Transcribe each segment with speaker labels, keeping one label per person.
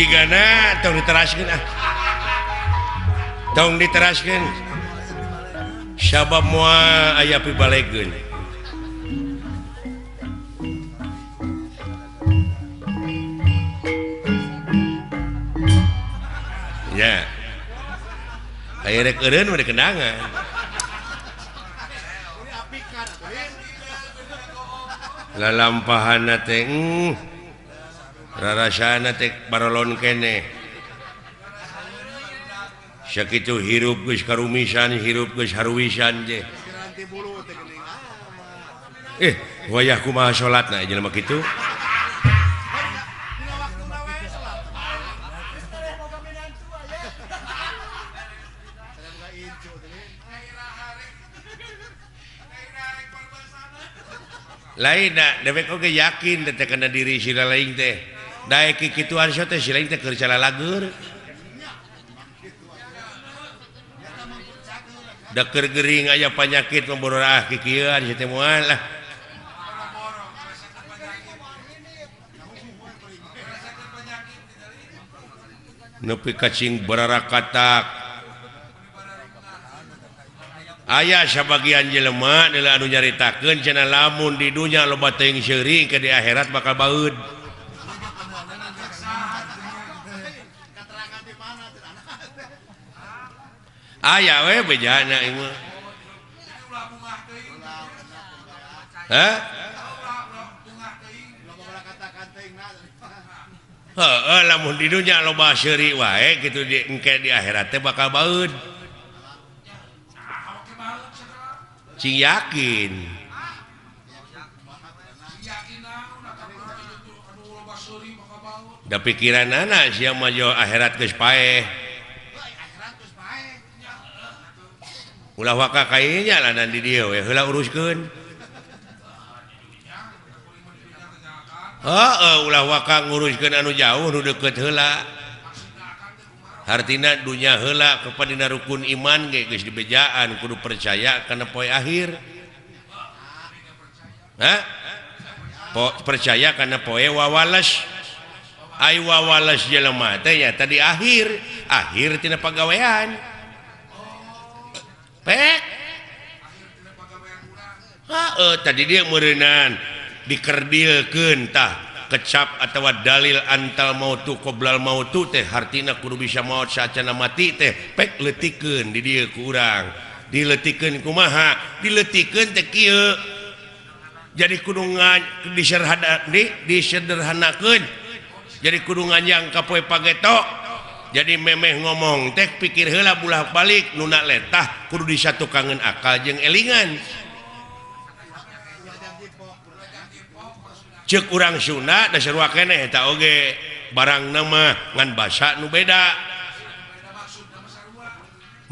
Speaker 1: Jigana tong diteraskeun ah. Tong diteraskeun. Sabab moal aya pibalegeun. Nya. Aya rek eureun mah dikendangan. Lalampahana teh rarasana teh barolon keneh. Sakitu hirup geus karumisan, hirup geus haruwisan je. Wayah kumaha salatna jelema kitu? Lain da dewek oge yakin teh kana diri sila lain teh. Daek kikituan teh sila teh keur calalager. Da keur gering aya panyakit membororah kikieuan si teh moal lah. Nepi kacing bararakatak. Aya sabagian jelema deuleu anu nyaritakeun cenah lamun di dunya loba teuing seuri ke di akhirat bakal baeud. Aya we bejana ieu mah. Hah? Heeh, lamun di dunya loba seuri wae kitu di engke di akhirat teh bakal baeud. Cing yakin. Da pikiranana sia mah jo akhirat geus paeh. Ulah waka kainya lanan di dieu we heula uruskeun. Heeh, ulah waka nguruskeun anu jauh nu deukeut heula. Hartina dunya heula kepada rukun iman ge geus dibejaan kudu percaya kana poe akhir. Hah? Percaya kana poe wawales. Ai wawales jelema teh nya tadi akhir, akhir tina pagawean. Pek. Heeh, tadi dia meureunan dikerdilkeun tah kecap atawa dalil antal mautu qoblal mautu teh hartina kudu bisa maot saacana mati teh pek leutikeun di dieu ku urang. Dileutikeun kumaha? Dileutikeun teh kieu. Jadi kudu disederhanakeun. Jadi kudu nganjang ka poe pageto. Jadi memeh ngomong teh pikir heula bulah balik nu na letah kudu disatukangeun akal jeung elingan. Ceuk urang Sunda da sarua keneh eta oge barangna mah ngan basa nu beda.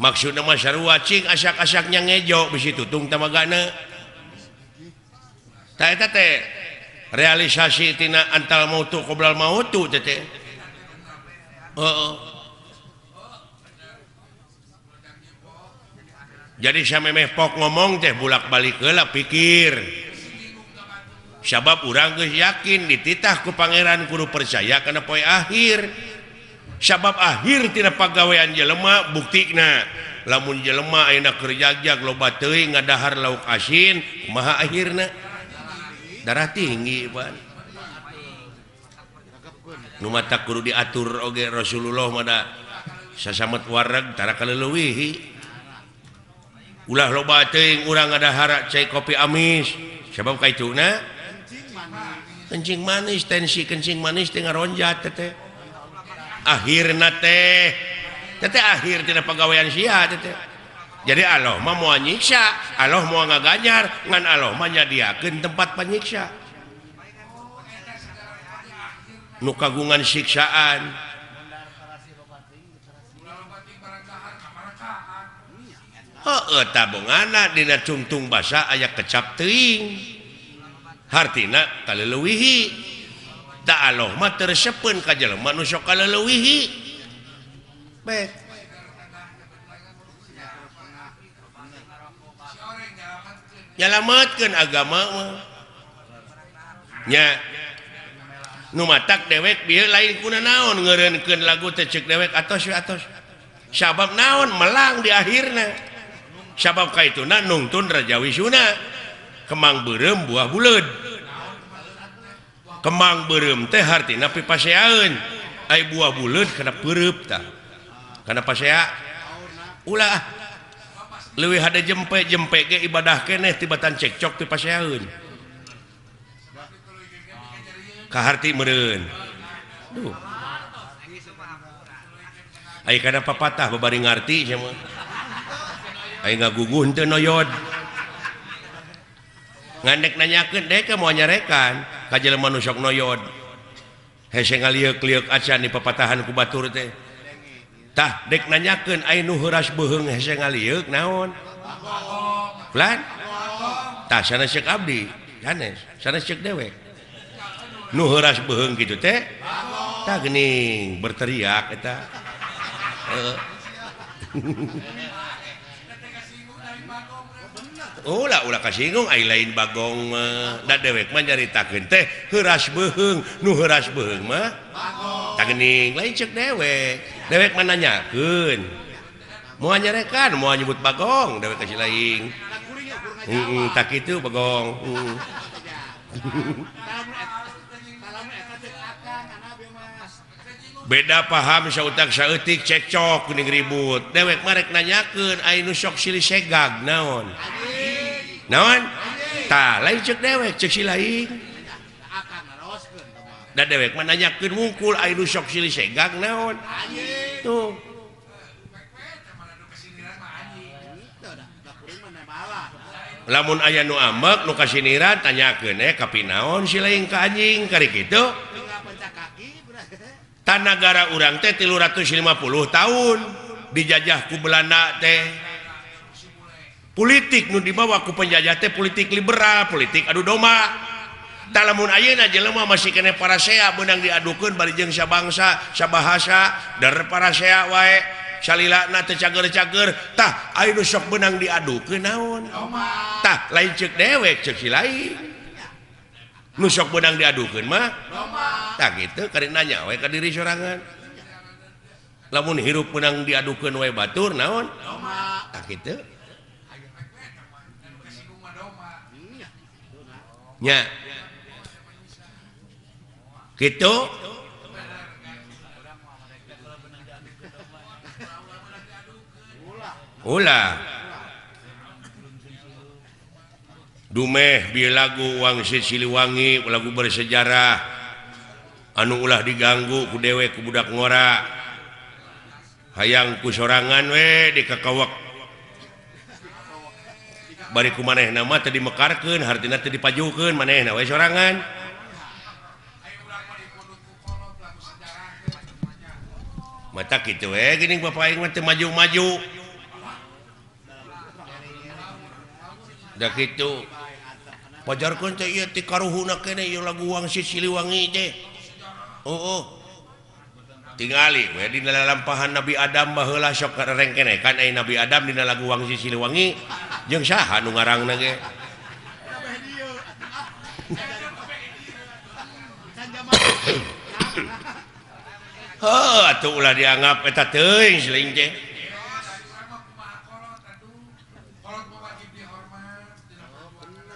Speaker 1: Maksudna mah sarua cing asak-asaknya ngejo bisi tutung tamagana. Tah eta teh realisasi tina antal mautu qoblal mautu teh teh. Heeh. Jadi samemeh pok ngomong teh bulak-balik heula pikir. Sabab urang geus yakin dititah ku pangeran kudu percaya kana poe akhir. Sabab akhir tina pagawean jelema buktina lamun jelema ayeuna keur jagjag loba teuing ngadahar lauk asin kumaha akhirna? Darah tinggi pan. Nu mata kudu diatur oge Rasulullah mah da sasamet wareg tara kaleuwihi. Ulah loba teuing urang ngadahar cai kopi amis sabab kaituna kencing manis, tensi kencing manis teh ngaronjat teh. Akhirna teh teh akhir tina pagawean sia teh. Jadi Allah mah moal nyiksa, Allah moal ngaganjar, ngan Allah mah nyadiakeun tempat panyiksa. Nu kagungan siksaan. Heeh, tabungana dina cungtung basa aya kecap teuing. Hartina kaleuwihi. Da Allah mah teu resepeun ka jelema nu sok kaleuwihi. Baik. Nyalametkeun agama mah. Nya. Nu matak dewek bieu lain kuna naon ngeureunkeun lagu teh ceuk dewek atos we atos. Sabab naon melang di akhirna. Sabab kaituna nungtun Raja Wisuna. Kemang beureum buah buleud. Kemang beureum teh hartina pipaseaeun. Ai buah buleud kana peureup tah. Kana pasea ulah leuwih hade jempe jempe ge ibadah keneh tibatan cekcok pipaseaeun. Kaharti meureun. Duh. Ai kana papatah babari ngarti sia mah. Ai ngaguguh henteu noyod. Ngandek nanyakeun dek moal nyarekan ka jelema nu sok noyod. Hese ngalieuk-lieuk acan di papatahan ku batur teh. Tah dek nanyakeun ai nu heuras beuheung hese ngalieuk naon? Pelan? Tah sanes ceuk abdi, sanes, sanes ceuk dewek. Nu heuras beuheung kitu teh tah geuning berteriak eta. Ulah ulah kasinggung ai lain bagong mah. Da dewek mah nyaritakeun teh heuras beuheung, nu heuras beuheung mah tah geuning lain ceuk dewek. Dewek mah nanyakeun. Moal nyarekan, moal nyebut bagong, dewek kasih lain. Heeh, tah kitu bagong. Beda paham sautak saeutik cekcok kuning ribut. Dewek mah rek nanyakeun ai nu sok silih segag naon? Naon? Tah lain ceuk dewek ceuk si lain. Da dewek mah nanyakeun wungkul ai nu sok silih segag naon? Tuh. Lamun aya nu ambek nu kasiniran tanyakeun kapinaon si lain ka anjing kari kitu. Tanagara urang teh 350 tahun dijajah ku Belanda teh. Politik nu dibawa ku penjajah teh politik liberal, politik adu domba. Tah lamun ayeuna jelema masih keneh parasea beunang diadukeun bari jeung sabangsa, sabahasa, dar parasea wae salilana teu cager-cager. Tah aya nu sok beunang diadukeun naon? Tah lain ceuk dewek ceuk si lain. Nu sok beunang diadukeun mah tah kitu karek nanya we ka diri sorangan. Lamun hirup beunang diadukeun we batur naon? Tah kitu. Nya. Kitu. Ulah. Dumeh bieu lagu Wangsit Siliwangi lagu bersejarah anu ulah diganggu ku dewek ku budak ngora hayang ku sorangan we dikakawak bari ku manehna mah teu dimekarkeun hartina teu dipajukeun manehna we sorangan mata kitu we geuning bapak aing mah teu maju-maju da kitu pajarkeun teh ieu ti karuhuna keneh ieu lagu Wangsit Siliwangi teh. Oh. Tingali we dina lalampahan Nabi Adam baheula sok rengkene kan ai Nabi Adam dina lagu Wangsit Siliwangi jeung saha nu ngarangna ge. Heuh atuh ulah dianggap eta teuing siling teh.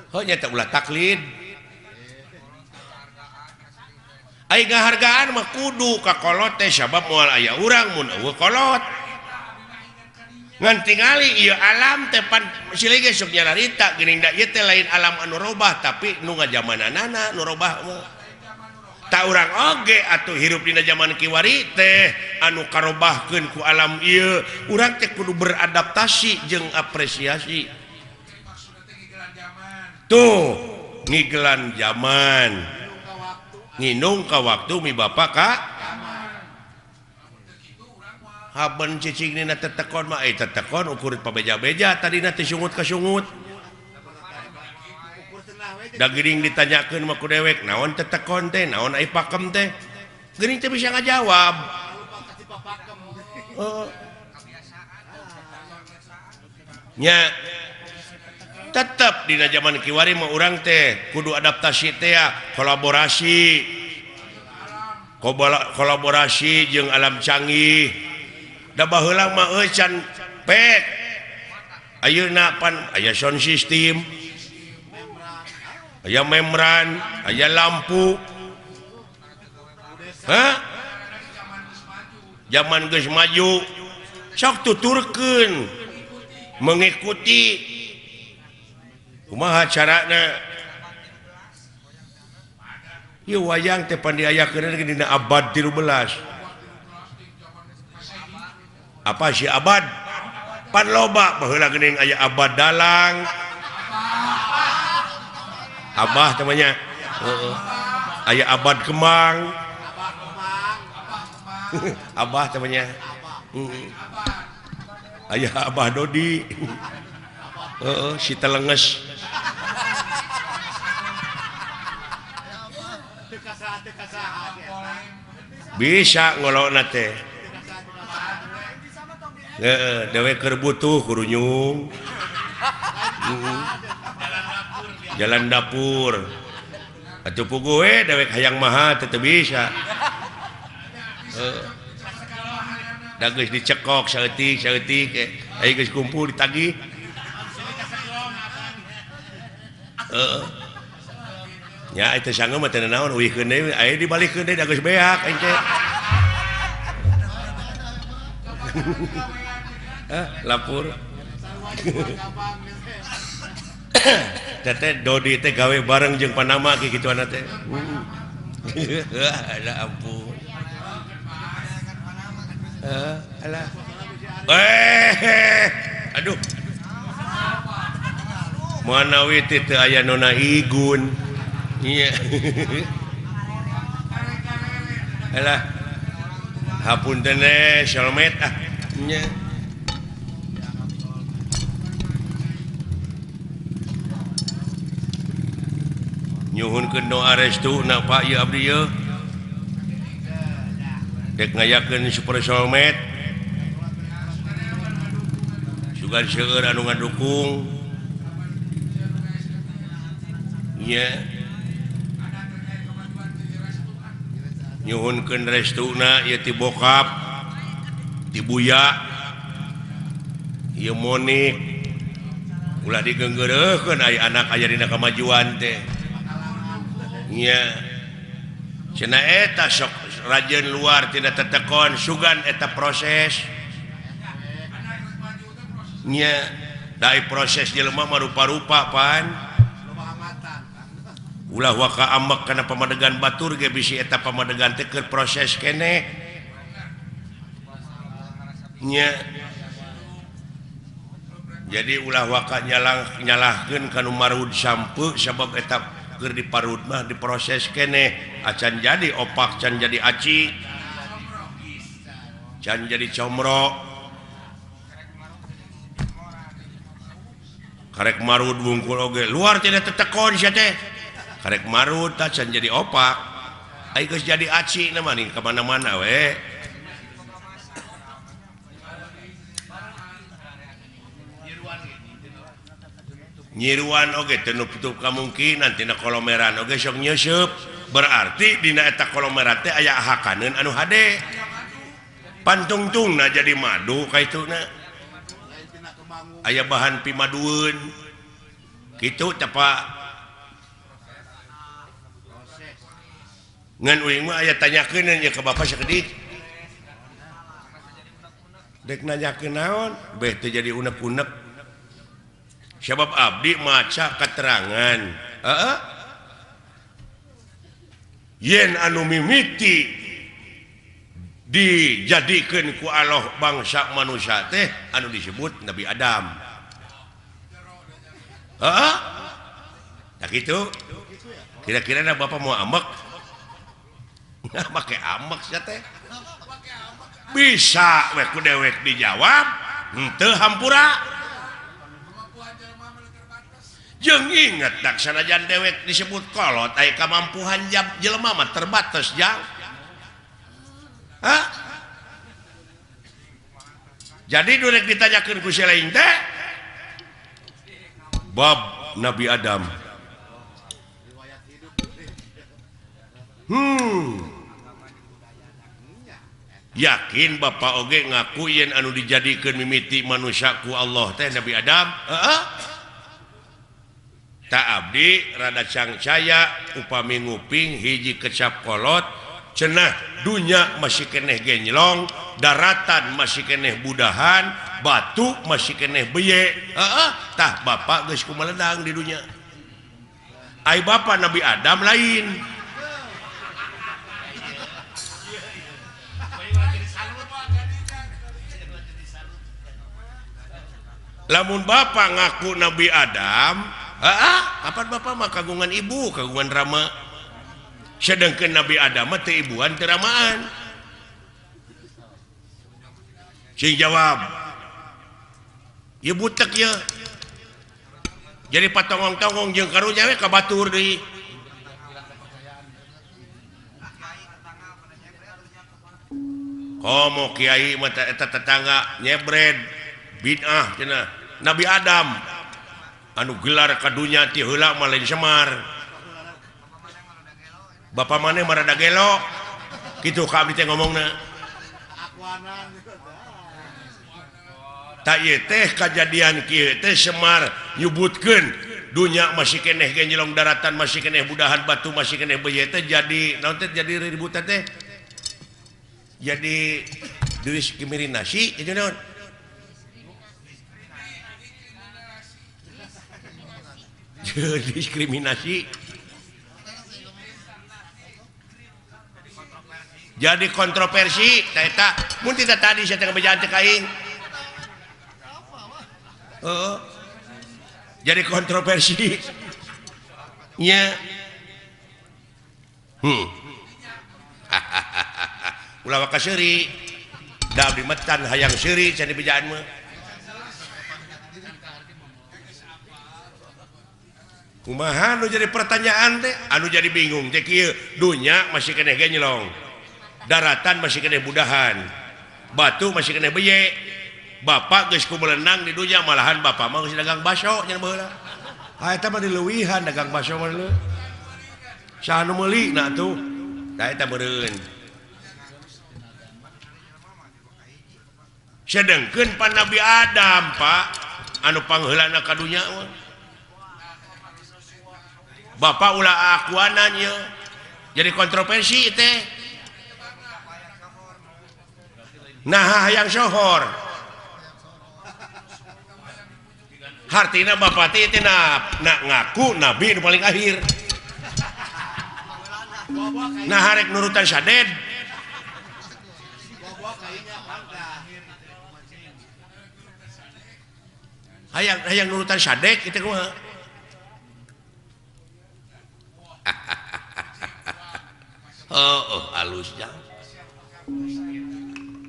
Speaker 1: Heuh nya teh ulah taklid. Ai ngahargaan mah kudu ka kolot teh sabab moal aya urang mun eueuh kolot. Ngan tingali ieu alam teh pan silih ge sok nyararita geuning da ieu teh lain alam anu robah tapi nu ngajamananana nu robah mah. Ta urang oge atuh hirup dina jaman kiwari teh anu karobahkeun ku alam ieu, urang teh kudu beradaptasi jeung apresiasi. Tuh ngigelan zaman nginung ka waktu mi bapak ka haben cicing dina tetekon mah tetekon ukur pabeja-beja tadina teh sungut ka sungut da geuning ditanyakeun mah ku dewek naon tetekon teh naon ai pakem teh geuning teh bisa ngajawab. Nya tetep dina zaman kiwari mah urang teh kudu adaptasi teh kolaborasi Kolaborasi jeung alam canggih. Da baheula mah euy can pek. Ayeuna pan aya sound system. Aya membran, aya lampu. Hah? Zaman geus maju. Sok tuturkeun mengikuti kumaha carana. Ieu wayang teh pan diayakeun dina abad 13. Apa sih abad? Pan loba baheula geuning aya abad dalang. Abah namanya. Heeh. Aya abad kemang. Abah namanya. Aya Abah Dodi. Heeh, si telenges. Bisa ngolokna teh. Heeh, dewe keur butuh kurunyung. Jalan dapur. Atuh puguh we dewek hayang maha teu bisa. Heeh. Da geus dicekok saeutik saeutik aya geus kumpul ditagih. Heeh. Nya eta sanggeum mah teu naon uihkeun deui aya dibalikeun deui da geus beak aing teh. Hah, lapor. Teteh Dodi teh gawe bareng jeung Panama ki kituana teh. Alah ampun. Alah. Aduh. Manawi teh teu aya nona Igun. Iya. Alah. Hapunten solmet ah. Nya. Nyuhunkeun doa restu na Pak ieu abdi ieu. Dek ngayakeun super solmet. Sugan seueur anu ngadukung. Nya. Nyuhunkeun restuna ieu ti bokap, ti buya, ieu Monik. Ulah digeunggeureuhkeun aya anak aya dina kamajuan teh. Nya. Cenah eta sok rajin luar tidak tetekon sugan eta proses. Nya, dai proses jelema mah rupa-rupa pan. Ulah waka ambek kana pamadegan batur ge bisi eta pamadegan teh keur proses keneh. Nya. Jadi ulah waka nyalahkeun ka nu marud sampeu sabab eta keur diparud mah diproses keneh acan jadi opak, can jadi aci, can jadi comro. Karek marud wungkul oge luar tidak tetekon sia teh. Karek marud tah can jadi opak. Ai geus jadi aci na mah ning ka mana-mana we. Nyiruan oge teu nutup kamungkinan tina kolomeran oge sok nyeuseub. Berarti dina eta kolomeran teh aya hakaneun anu hade. Pantungtungna jadi madu kaituna. Aya bahan pimadueun. Kitu teh Pak. Ngan uing mah aya tanyakeun nya ka bapak sakedik. Dek nanyakeun naon? Beh teu jadi unek-unek. Sebab abdi maca keterangan. Heeh. Yen anu mimiti dijadikeun ku Allah bangsa manusia teh anu disebut Nabi Adam. Heeh. Tah kitu. Kira-kira na bapak mau ambek? Nah, make ambek sia teh. Bisa we ku dewek dijawab, henteu hampura. Jeung inget dak sanajan dewek disebut kolot aya kamampuhan jelema mah terbatas jang. Hah? Jadi durek ditanyakeun ku si lain teh bab Nabi Adam. Yakin Bapak oge ngaku yen anu dijadikeun mimiti manusia ku Allah teh Nabi Adam. Heeh. Tak abdi rada cangcaya upami nguping hiji kecap kolot cenah dunya masih keneh genjlong, daratan masih keneh budahan, batu masih keneh beye. Heeh, tah bapak geus kumeledang di dunya. Ai bapak Nabi Adam lain. Lamun bapak ngaku Nabi Adam, heeh, kapan bapak mah kagungan ibu, kagungan rama. Sedangkan Nabi Adam mah teu ibuan teu ramaan. Cing jawab. Ieu butek ieu. Jadi patongong-tongong jeung karunya we ka batur deui. Komo kiai mah eta tetangga nyebred bid'ah cenah. Nabi Adam anu gelar ka dunya ti heula mah lain Semar. Bapak maneh mah rada gelo. Kitu ka abdi teh ngomongna. Tak ieu teh kajadian kieu teh Semar nyebutkeun dunya masih keneh genjelong, daratan masih keneh budahan, batu masih keneh beuye teh jadi naon teh jadi ributan teh. Jadi diskriminasi itu naon? Diskriminasi jadi kontroversi eta mun tidak tadi saya teh bejaan cek aing. Heeh. Jadi kontroversi nya. Ulah waka seuri da abdi metan hayang seuri cenah bejaan mah. Kumaha nu jadi pertanyaan teh anu jadi bingung teh kieu dunya masih keneh genjlong, daratan masih keneh budahan, batu masih keneh beye. Bapak geus kumelenang di dunya malahan bapak mah geus dagang baso nya baheula. Ha eta mah dileuwihan dagang baso mah leuh. Saha nu meuli na atuh? Tah eta meureun. Sedengkeun pan Nabi Adam, Pak, anu pangheulana ka dunya mah. Bapak ulah akuanan ieu. Jadi kontroversi teh. Nah hayang sohor. Hartina bapak teh teh na ngaku nabi nu paling akhir. Nah harek nurutan saded. Hayang hayang nurutan sadek kitu kumaha? Oh, oh alus jang.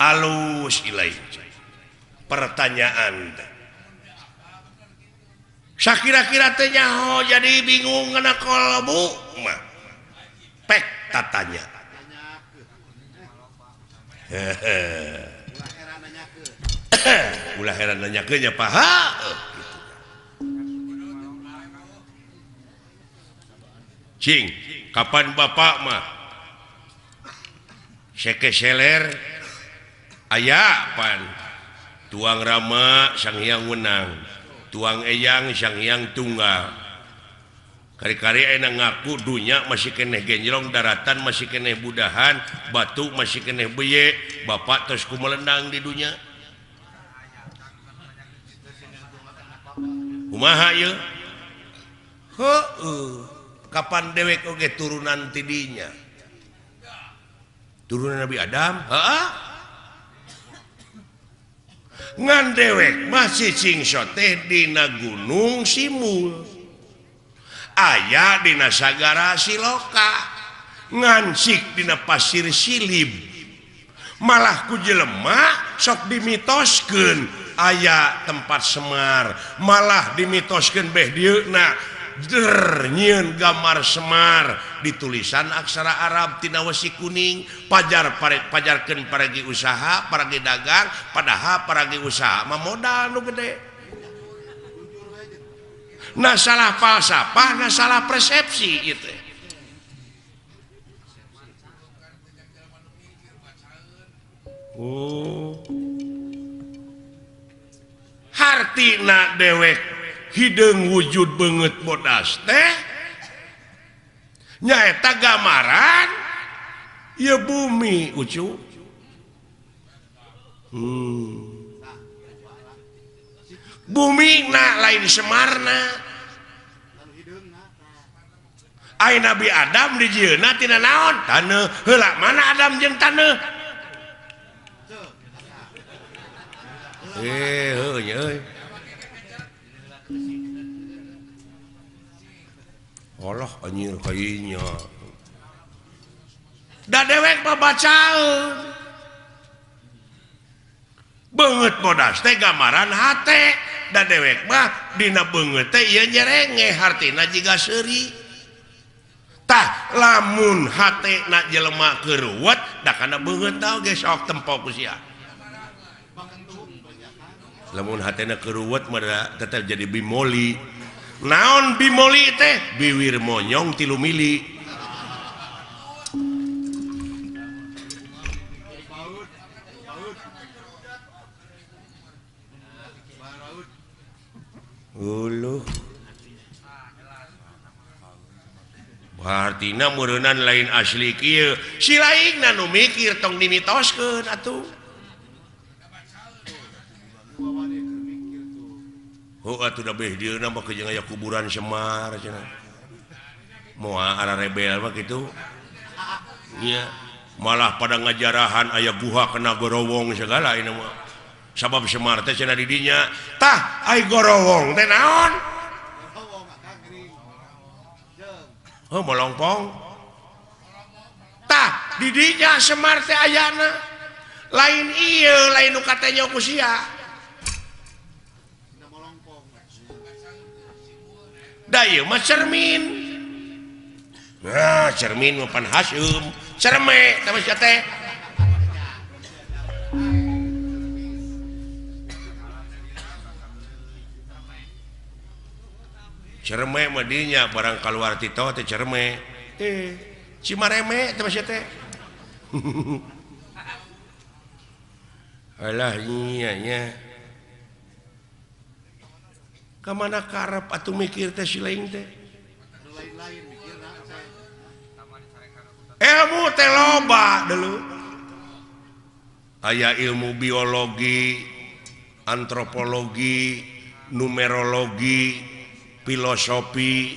Speaker 1: Alus ilai. Pertanyaan teh. Sakira-kira teh nyaho jadi bingung ngana kolbu mah. Pek tatanya. Ulah heran nanyakeun nya Pak. Gitu. Cing, kapan bapak mah sekeseler aya pan tuang rama sang hyang wenang, tuang eyang sang hyang tunggal. Kari-kari enak ngaku dunya masih keneh genjlong, daratan masih keneh budahan, batu masih keneh beye, bapak terus kumelendang di dunya. Kumaha ieu? Heueuh, kapan dewek oge turunan ti dinya? Turunan Nabi Adam? Heeh. Ngan dewek masih cingso teh dina Gunung Simul. Aya dina Sagara Siloka, ngansik dina Pasir Silib. Malah ku jelema sok dimitoskeun aya tempat Semar, malah dimitoskeun beh dieuna der nyieun gambar Semar ditulisan aksara Arab tina wesi kuning, pajar pajarkeun paragi usaha, paragi dagang, padahal paragi usaha mah modal nu gede. Nah salah falsafah, nah salah persepsi gitu. Oh. Hartina dewek hideung wujud beungeut bodas teh nyaeta gambaran ieu bumi ucu. Bumi na lain Semarna. Ai Nabi Adam dijieunna tina naon? Taneuh. Heula mana Adam jeung taneuh? Heuh nya euy. Allah anjir kayanya. Da dewek mah bacaeun. Beungeut bodas teh gambaran hate. Da dewek mah dina beungeut teh ieu nyerenge hartina jiga seuri. Tah lamun hate na jelema keruwet da kana beungeut oge sok tempo ku sia. Lamun hatena keruwet mah tetep jadi bimoli. Naon bimoli teh? Biwir monyong 3 mili. Uluh. Hartina meureunnan lain asli kieu. Si lainna nu mikir tong dimitoskeun atuh. Oh atuh da beh dieuna mah jeung aya kuburan Semar cenah. Moal ararebel mah kitu. Nya malah pada ngajarahan aya guha kena gorowong segala ieu mah. Sabab Semar teh cenah di dinya. Tah ai gorowong teh naon? Oh molongpong. Tah di dinya Semar teh ayana. Lain ieu lain nu katanya ku sia. Da ieu mah cermin. Nah, cermin mah pan haseum. Cerme teh mah sia teh. Cerme mah dinya barang kaluar tito teh cerme. Cimareme teh mah sia teh. Alah nya nya. Ka mana karep atuh mikir teh si lain teh. Ilmu teh loba deuleu. Aya ilmu biologi, antropologi, numerologi, filosofi,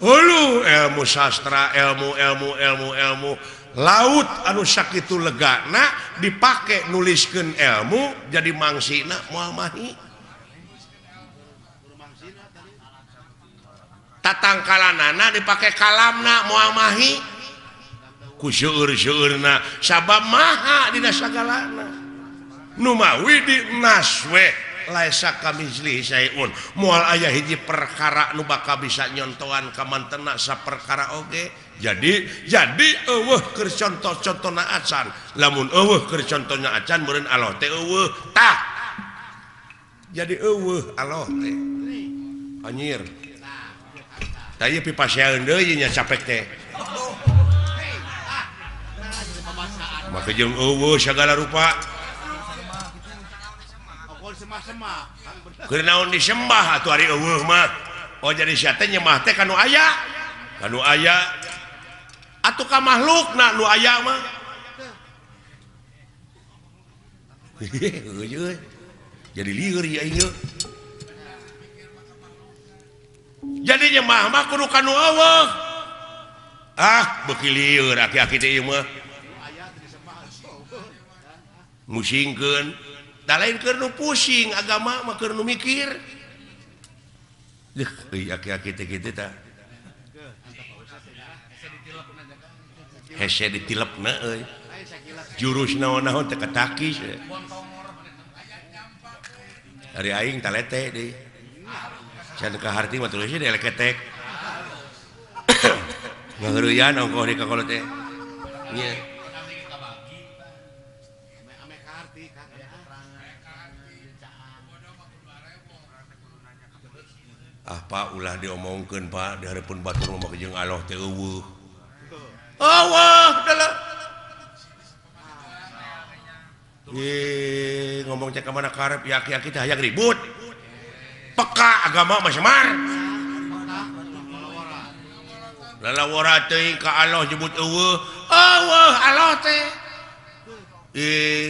Speaker 1: hulu ilmu sastra, ilmu ilmu ilmu ilmu laut anu sakitu legana dipake nuliskeun ilmu jadi mangsina moal mahi. Tatangkalanana dipake kalamna moal mahi ku seueur-seueurna sabab maha dina sagalana. Nu mawi di naswe laisa kamitslihi syai'un moal aya hiji perkara nu bakal bisa nyontoan ka mantena saperkara oge. Jadi eueuh keur contoh-contona acan. Lamun eueuh keur contohna acan meureun Allah teh eueuh. Tah jadi eueuh Allah teh anjir. Tah ieu pipasean deui nya capek teh. Maka jeung eueuh sagala rupa. Keur naon disembah atuh ari eueuh mah. Oh jadi sia teh nyembah teh ka nu aya. Ka nu aya. Atuh ka makhlukna nu aya mah. Jadi lieur ieu aing. Jadi nyembah mah kudu ka nu eueuh. Ah beuki lieur aki-aki teh ieu mah. Musingkeun. Da lain keur nu pusing agama mah keur nu mikir. Deuh euy aki-aki teh kitu tah. Hese ditilepna euy. Jurus naon-naon teh katakis. Ari aing talete deui. Can ka harti mah terus deui leketek. Ngaheureuyan ongkoh di ka kolot teh. Nya. Ah Pak ulah diomongkeun Pak di hareupeun batur mah jeung Allah teh eueuh. Eueuh dalah. Ngomong cek ka mana karep ya aki-aki teh hayang ribut. Peka agama mah Semar. Lalawara teuing ka Allah nyebut eueuh. Eueuh Allah teh.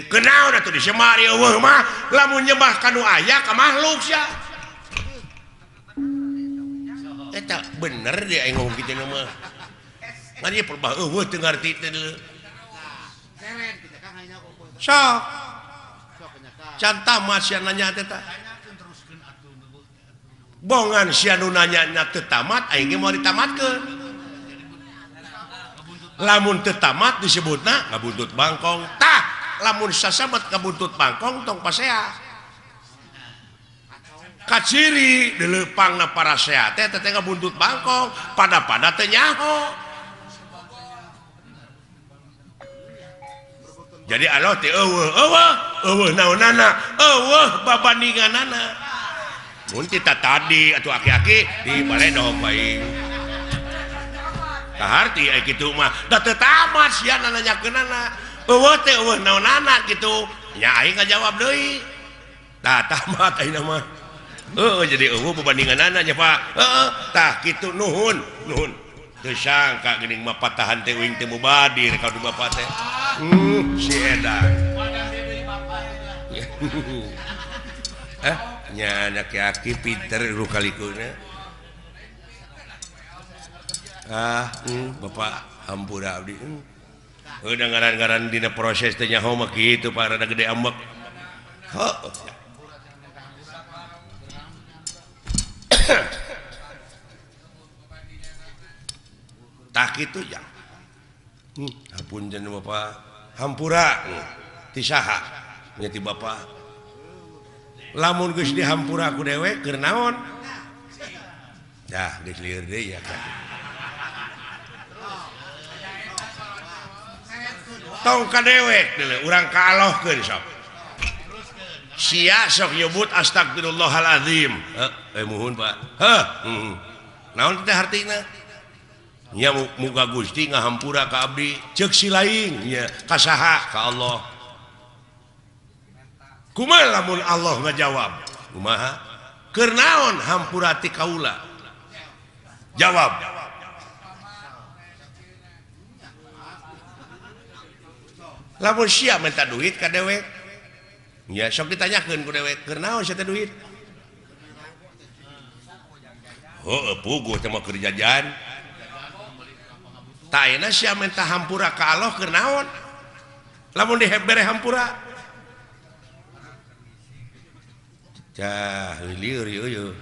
Speaker 1: Kenaon atuh di Semar eueuh mah lamun nyembah ka nu aya ka makhluk sia. Eta bener dia aing ngomong kitu mah. Ngan ieu perbah eueuh teu ngarti teh deuleu. Sok. Can tamat sia nanya teh tah. Bongan sia nu nanya nya teu tamat aing ge moal ditamatkeun. Lamun teu tamat disebutna ngabuntut bangkong. Tah, lamun sasamet ngabuntut bangkong tong pasea. Kaciri dileupangna parasea teh teh ngabuntut bangkong, pada-pada teu nyaho. Jadi Allah teh eueuh eueuh eueuh naonana eueuh babandinganana. Mun tita tadi atuh aki-aki di baledog bae. Kaharti ai kitu mah da teu tamat sia nanyakeunana. Eueuh teh eueuh naonana kitu. Nya aing ngajawab deui. Tah tamat ayeuna mah. Heueuh jadi eueuh babandinganana nya Pak. Heueuh tah kitu nuhun nuhun. Teu sangka geuning mah patahan teh uing teh mubadir ka du bapak teh. Si edan. Nya aki-aki pinter rukalikuna. Bapak hampura abdi. Udah ngaran-ngaran dina proses teh nyaho mah kitu Pak rada gede ambek. Heuh. Tah kitu ya. Hapunten Bapak. Hampura ti saha nya ti Bapak. Lamun geus dihampura ku dewek keur naon? Dah geus lieur deui ya kan. Tong ka dewek deuleu urang ka Allahkeun sok. Sia sok nyebut astagfirullahalazim. Heuh, muhun Pak. Heuh, naon teh hartina? Nya muga Gusti ngahampura ka abdi ceuk si lain nya ka saha ka Allah. Kumaha lamun Allah ngajawab? Kumaha? Keur naon hampura ti kaula? Jawab. Lamun sia minta duit ka dewek nya sok ditanyakeun ku dewek keur naon sia teh duit? Heueuh puguh teh mah keur jajan. Taena sia minta hampura ka Allah keur naon? Lamun dibere hampura. Cah lieur ieu.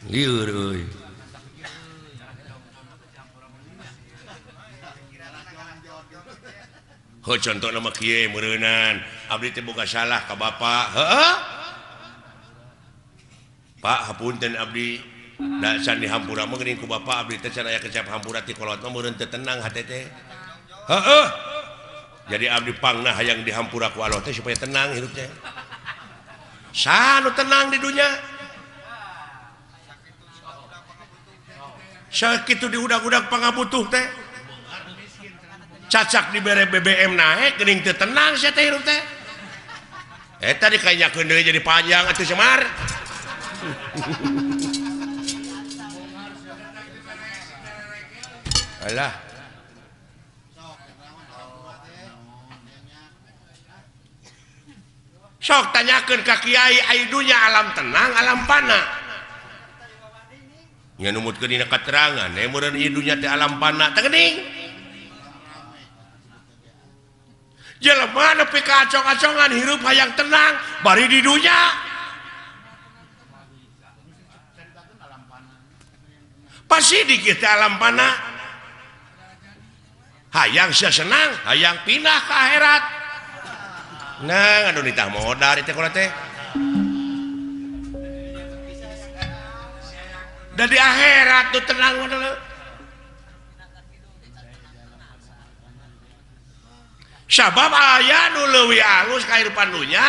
Speaker 1: Lieur euy. Heuh contona mah kieu meureunan. Abdi teh boga salah ka bapak. Heueuh. Pak hapunten abdi. Da can dihampura mah geuning ku bapak abdi teh can aya kecap hampura ti kolot mah meureun teu tenang hate teh. Heueuh. Jadi abdi pangna hayang dihampura ku Allah teh supaya tenang hirup teh. Saha nu tenang di dunya? Sakitu diudag-udag pangabutuh teh. Cacak dibere BBM naek geuning teu tenang sia teh hirup teh. Eta dikainyakeun deui jadi panjang atuh Semar. Alah. Sok tanyakeun ka kiai ai dunya alam tenang alam pana. Nya numutkeun dina katerangan meureun ieu dunya teh alam pana teh geuning. Jelema nepi ka acong-acongan hirup hayang tenang bari di dunya. Pasti di kita alam pana. Hayang sia senang, hayang pindah ke akhirat. Nah, aduh nitah modal teh kula teh. Da di akhirat tuh tenang modal. Sabab aya nu leuwih alus kahirupan dunya,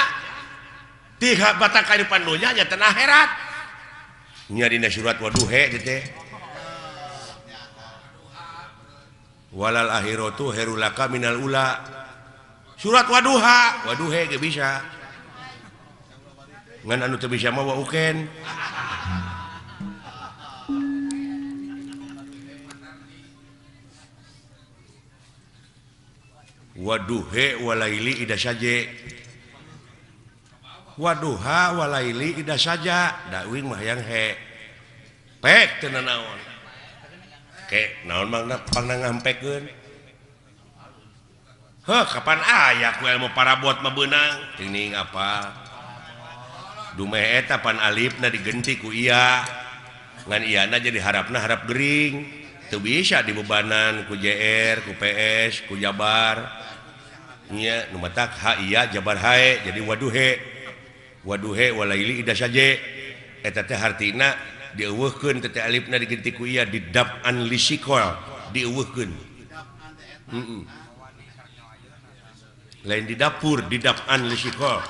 Speaker 1: ti batang kahirupan dunya nya teh akhirat. Nya dina surat Waduhe teh. Walal akhiratu khairul laka minal ula. Surat waduha, waduhe ge bisa. Ngan anu teu bisa mah wauken. Waduhe walaili ida saje. Waduha walaili ida saja, da uing mah hayang he. Pek teu nanaon. Ke naon mangna pangna ngampekeun. Heh, kapan aya ku ilmu parabot mah beunang? Teuing apa? Dumeh eta pan alifna digenti ku iya. Ngan iyana jadi harapna harap gering. Teu bisa dibebanan ku JR, ku PS, ku Jabar. Nya nu matak ha iya Jabar hae jadi waduhe. Waduhe walaili ida saje. Eta teh hartina dieuweuhkeun teh alifna digenti ku iya didap'an lisikol, dieuweuhkeun. Heeh. Lain di dapur, didap'an lisikol.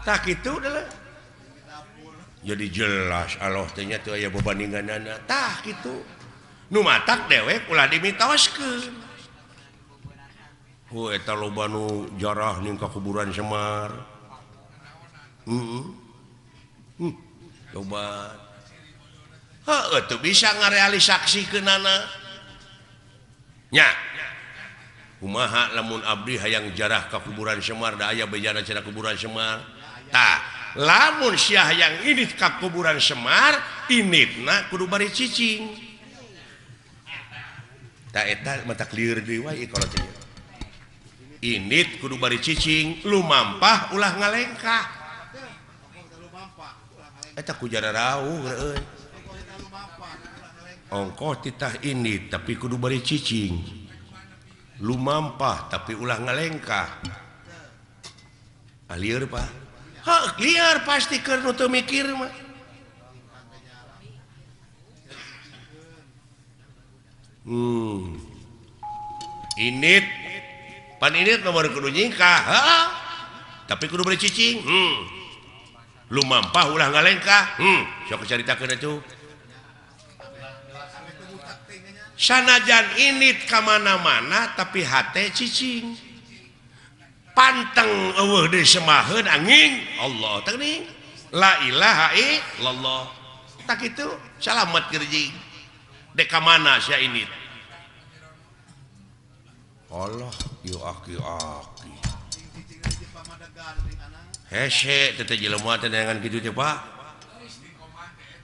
Speaker 1: Tak itu adalah jadi jelas Allah teh nya teu aya bebandinganana. Tah kitu. Nu matak dewek ulah dimitoskeun. Hu eta loba nu jarah ning ka kuburan Semar. Heeh. Loba. Heuh teu bisa ngarealisaksikeunana. Nya. Kumaha lamun abdi hayang jarah ka kuburan Semar da aya bejana cenah kuburan Semar. Tah, lamun sia hayang indit ka kuburan Semar, inditna kudu bari cicing. Tah eta mata lieur deui wae kalau teh. Indit kudu bari cicing, lumampah ulah ngalengkah. Eta ku jararauh euy. Ongkoh titah indit tapi kudu bari cicing. Lumampah tapi ulah ngalengkah. Ah lieur Pak. Heuh, lieur pasti keur nu teu mikir mah. Init pan init nomor kudu nyingkah, heuh. Tapi kudu bari cicing. Lumampah ulah ngalengkah. Sok caritakeun atuh. Sanajan init ka mana-mana tapi hate cicing. Panteng eueuh deui semaheun angin Allah teh geuning. La ilaha illallah. Tak kitu salamet gerjing. Dek ka mana sia init? Allah yu aki-aki. Hese teh jelema teh dengan kitu teh Pak.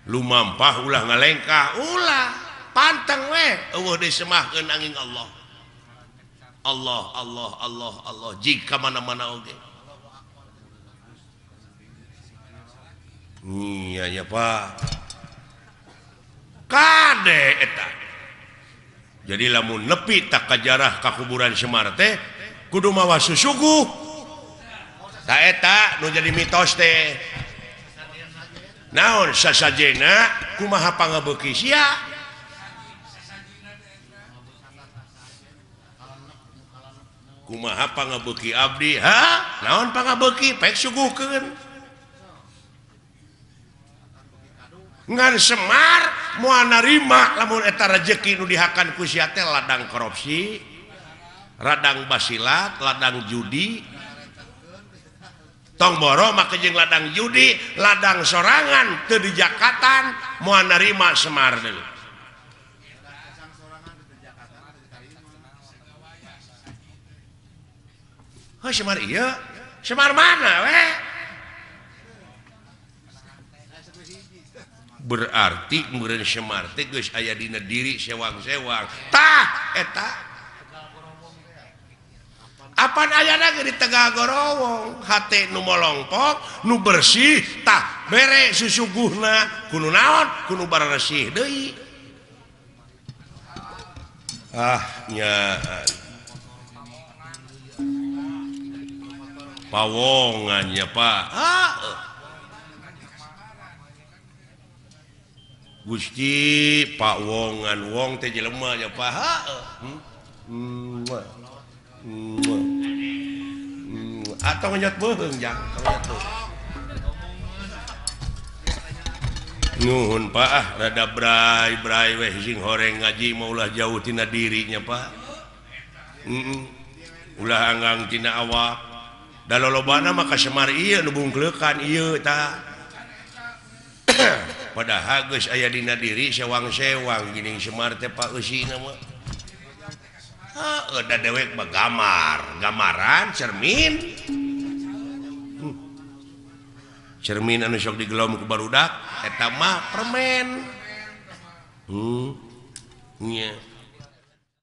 Speaker 1: Lumampah ulah ngalengkah, ulah panteng we eueuh deui semahkeun angin Allah. Allah Allah Allah Allah jika mana-mana oge. Iya ya Pak. Kade eta. Jadi lamun nepi tak kajarah ka kuburan Semar teh kudu mawa susuguh. Ta eta nu jadi mitos teh. Naon sasajena kumaha pangabeuki sia? Kumaha pangabeuki abdi? Ha? Naon pangabeuki? Pek suguhkeun. Ngan Semar moal narima lamun eta rejeki nu dihakan ku sia teh ladang korupsi, ladang basilat, ladang judi. Tong boro make jeung ladang judi, ladang sorangan teu dijakatan moal narima Semar deui. Oh, Semar iya, Semar mana we? Berarti meureun Semar teh geus aya dina diri sewang-sewang. Tah eta. Apan ayana ge di Tegal Gorowong, hate nu molongpok, nu bersih, tah bere susuguhna kudu naon? Kudu baresih deui. Ah nya. Pawongannya Pak. Ah. Gusti Pak Wongan wong teh jelema nya Pak. Atau ngenyot beuheung jang, ngenyot beuheung. Nuhun Pak, ah rada bray-bray weh sing horeng ngaji mah ulah jauh tina dirinya Pak. Ulah anggang tina awak. Da lolobana mah ka Semar ieu nu bungkleukan ieu tah. Padahal geus aya dina diri sewang-sewang geuning Semar teh Pak eusina mah. Heuh da dewek mah gamar, gamaran cermin. Cermin anu sok digelom ku barudak eta mah permen. Nya.